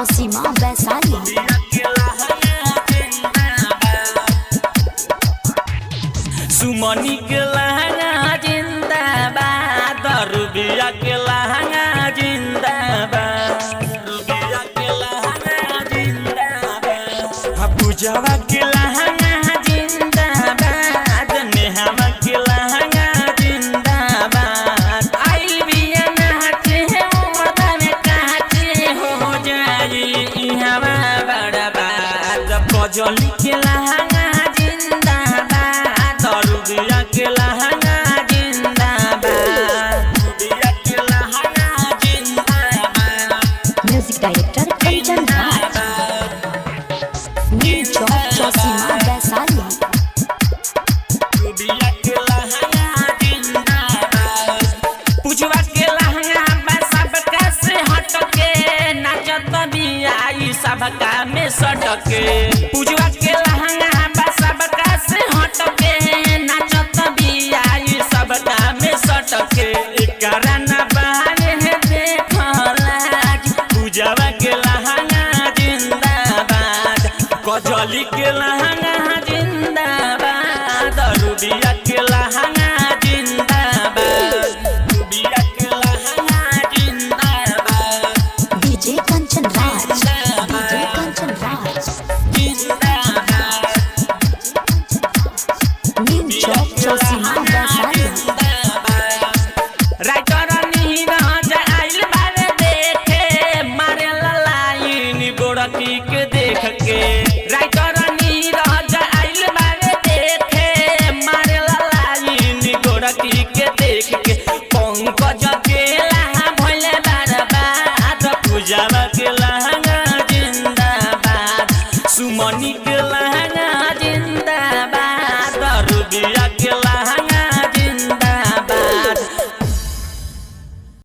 Chausima Vaishali. सुमनी के लहंगा जिंदाबाद, रुबिया के लहंगा जिंदाबाद, रुबिया के लहंगा जिंदाबाद, आ पूजवा के लहंगा जिंदाबाद, नेहावा के लहंगा जिंदाबाद। आइल बिया नाचे उमदा में काचे हो जाई इहवा बड़बाद। कजली के लहंगा जिंदाबाद, रुबिया के लहंगा जिंदाबाद, रुबिया के लहंगा जिंदाबाद। Music director Kanchan Raj. New Chowk Chausima Vaishali. Rubiya के लहंगा जिंदाबाद। पुजवा के लहंगा बा सबका से हटके, नाचत बिया ई सबका में सटके।